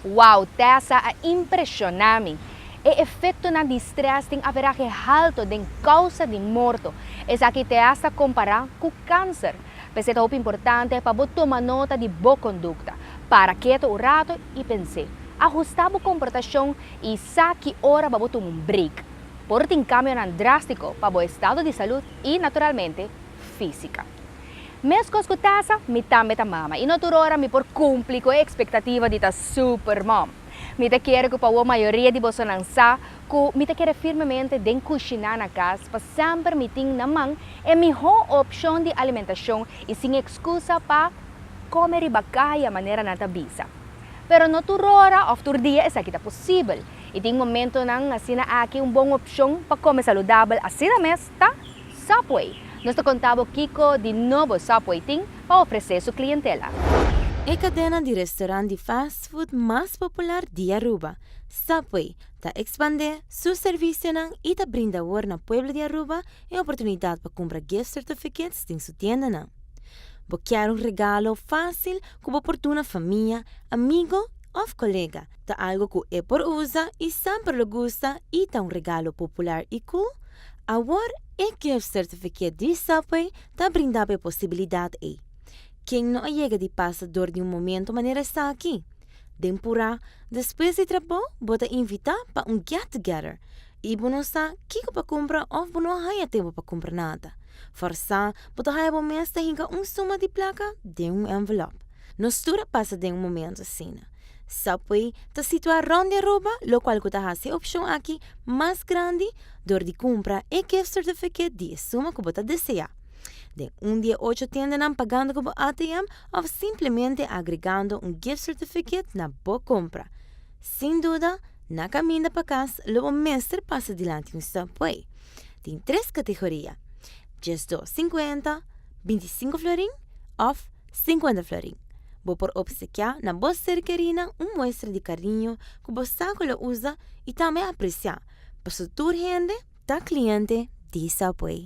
Wow, Tessa a impresiona mi. E efectonan di stress tin averahe halto den causa di morto. Esaki te hasta compara cu cancer. P'esey ta hopi importante pa bo tuma nota di bo conducta. Para keto un rato y pens'e. Ahusta bo comportacion y sa ki ora pa bo tuma un break. Por tin cambionan drastico pa bo estado di salud y, naturalmente, fisica. Mescos cu Tessa, mi tambe ta mama y no tur ora mi por cumpli cu e expectativa di ta super mom. Mi ta kere cu pa awor mayoria di bosonan sa cu mi ta kere firmemente den cushina na cas pa semper mi tin na man e miho opcion di alimentacion y sin excusa pa come riba caya manera nan ta bisa. Pero no tur ora of tur dia esaki ta posibel y tin momentonan asina aki un bon opcion pa come saludabel asina mes ta Subway. Nos ta konta bo kiko di nobo Subway tin pa ofresé su klientela. E kadena di restorant di fast food mas popular di Aruba, Subway, ta ekspandé su servisionan i ta brinda awor na pueblo di Aruba e oportunidat pa kumpra gift certificates den su tiendanan. Bo kier un regalo fásil ku bo por duna famia, amigo òf kolega? Ta algu ku e por usa i semper lo gusta i ta un regalo popular i cool? Awor e gift certificate di Subway ta brinda bo e posibilidat ei. Ken no a yega di pasa dor di un momento manera esaki? Den purá, despues di trabou bo ta invitá pa un get together i bo no sa kiko pa kumpra òf bo no a haña tempu pa kumpra nada. Fòrsá bo ta haña bo mes ta hinka un suma di plaka den un envelòp. Nos tur a pasa den un momento asina. Subway ta situá rònt di Aruba, lokual ku ta hasi e opshon aki mas grandi dor di kumpra e gift certificate di e suma ku bo ta deseá. Den un di e ocho tiendanan pagando ku bo ATM òf simplemente agregando un gift certificate na bo kompra. Sin duda, na kaminda pa kas lo bo mester pasa dilanti un Subway. Tin tres kategoria, 12,50, 25 florin òf 50 florin. Bo por obsekiá na bo ser kerínan un muestra di kariño ku bo sa ku lo usa i tambe apresiá, pasobra tur hende ta kliente di Subway.